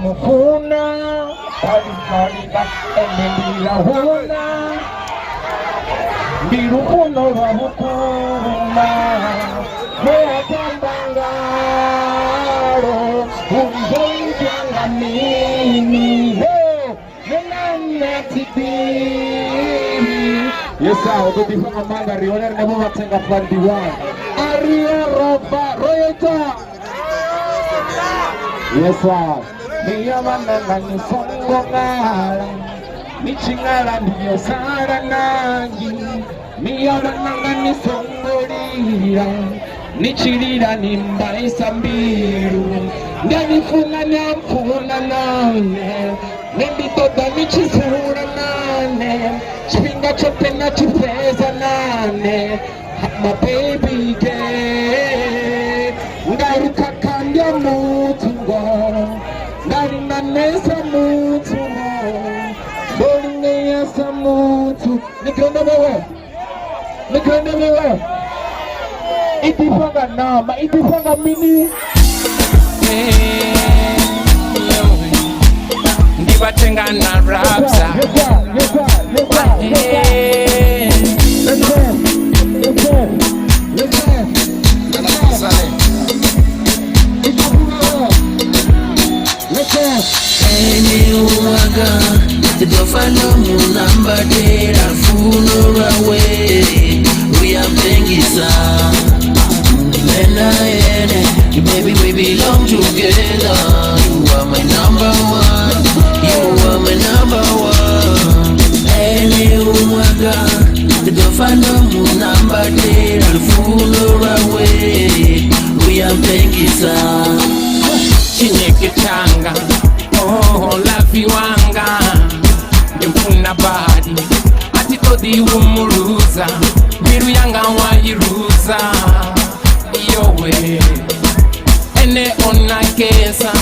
mufuna kali ende ndi huna ndi lufuno lwa vhukuma lwe a tamba ngalo uri zwo itwa nga mini. Nṋe na nṋe a thi ḓivhi. Yes sir, u ḓo ḓifha nga maanḓa ri hone rine vho vha tsenga fandi one. A ri yo roba ro yo ita. Yes sir. Ni ya vhananga ni songo ṅala, ni tshi ṅala ndi yo sala nangi. Ni ya vhananga ni songo lila, ni tshi lila ni mbaisa mbilu. Nda ni funa ni a mpfuna nane, nṋe ndi ṱoḓa ni tshi dzula nane, tshifhinga tshoṱhe na tshi fhedza nane. My baby girl, nga ri khakha ndi a muthu ngoho, nda linganesa muthu ngoho, ndo lingea sa muthu. Ni grande wewe, ni grande wewe. I ḓifha nga ṋama, i ḓifha nga mini? Ndivatenga na rapsa. Yes sir, yes sir, yes sir, yes sir. Let's go, let's go, let's go, let's go. Let's go. Eniuwaga tofano munambatera lufuno lwawe luyapengisa nena yene. Baby, we belong together. You are my number one, you are my number one. Eniuwaga tofano munambatera lufuno lwawe luyapengisa. Chineke changa, oh lavi wanga, ndimfuna badi atitodi umuluza mbilu yanga wayiruza yowe ene onakesa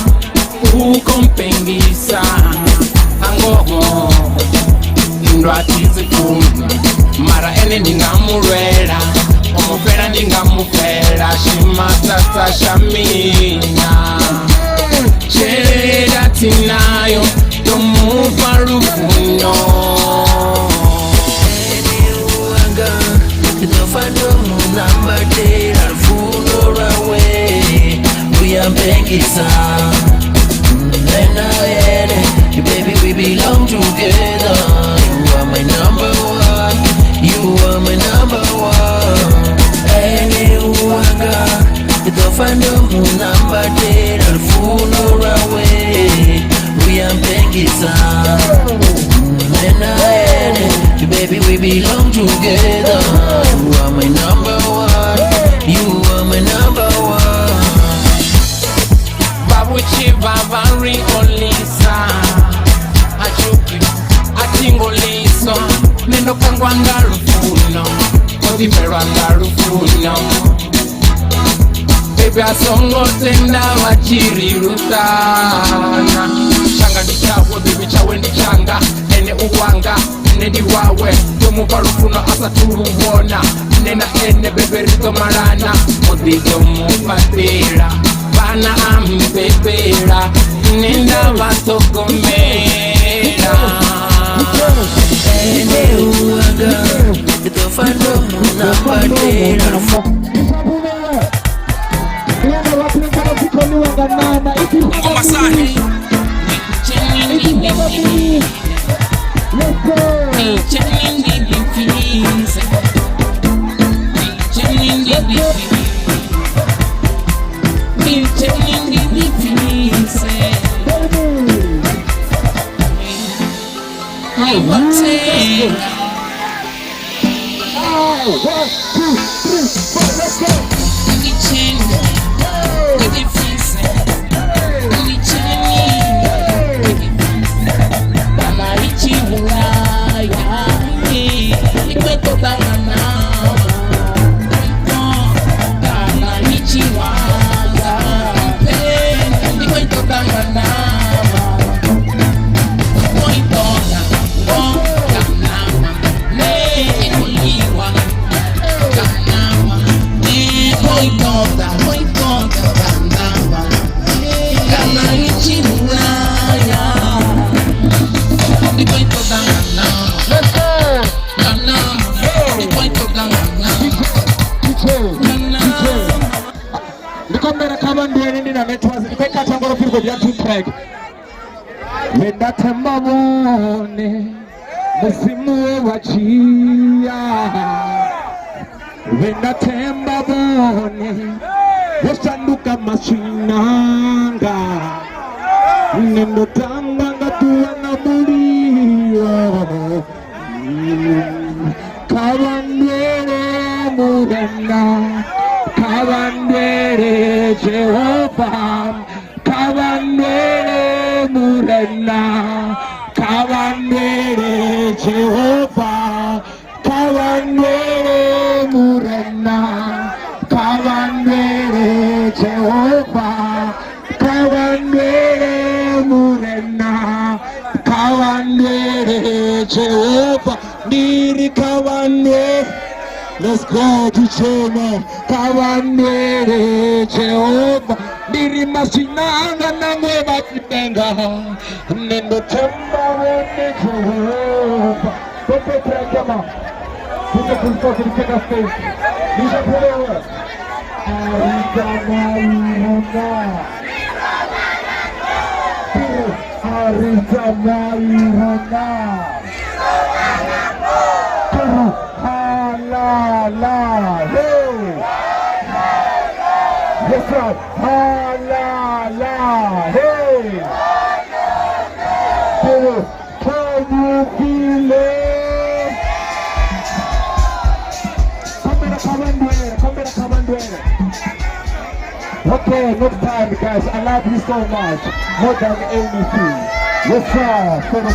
ukompengisa angoho ndwatizifuna mara ene ndingamulwela omufela ndingamufela shimatata shamina chela tinayo tomupa lufuno. Eniuwaga tofano munambatera lufuno lwawe luyapengisa nena yene. Baby, we belong together. You are my number one, you are my number one. Eniuwaga tofano munambatera lufuno lwawe luyapengisa nena yene. Baby, we belong together. You are my number one, you are my number one. Babuchi bavari olisa achuki atingoliso nendokangwa nga lufuno otifelwa nga lufuno bebe asongotenda vachiri lutana changa ndi chawe bebe chawe ndi changa ene uwanga ene ndi wawe tomupa lufuno asatuluwona ene na ene bebe ritomalana muditomupatira vana ambebela nenda vatogomela. Eniuwaga tofano munambatera Nga ṋama i ḓifha nga mini? I ḓifha nga mini? Let's go. Baby. Oh, one, two, three, four, let's go. Hey, hey, Hey. Mina network ndi khou i khatha ngori pfi khou dzhia two track. Vhe nda themba vhone mudzimu we vha dzhia, vhe nda themba vhone vho shanduka maswinanga. Nṋe ndo tamba nga ḓuvha na mulilo, kha vha ndwele Murena, kha vha ndwele Jehova, kha vha ndwele Murena, kha vha ndwele Jehova, kha vha ndwele Murena, kha vha ndwele Jehova, kha vha ndwele Murena, kha vha ndwele Jehova, ndiri kha vha ndwele. Let's go to China. Kha vha ndwele Jehova, ndiri maswina anga nangwe vha tshitenga, nṋe ndo themba vhone Jehova. Don't take come on. Put the full force in the second stage. Nisha Pulewa. Arizamairuna. Arizamairuna. Halala. Hey. Yes, sir. Halala. Hey. Can you feel it? Kombela kabandwele, kombela kabandwele. Okay, next time, guys. I love you so much, more than anything. Yes, sir. Fellow.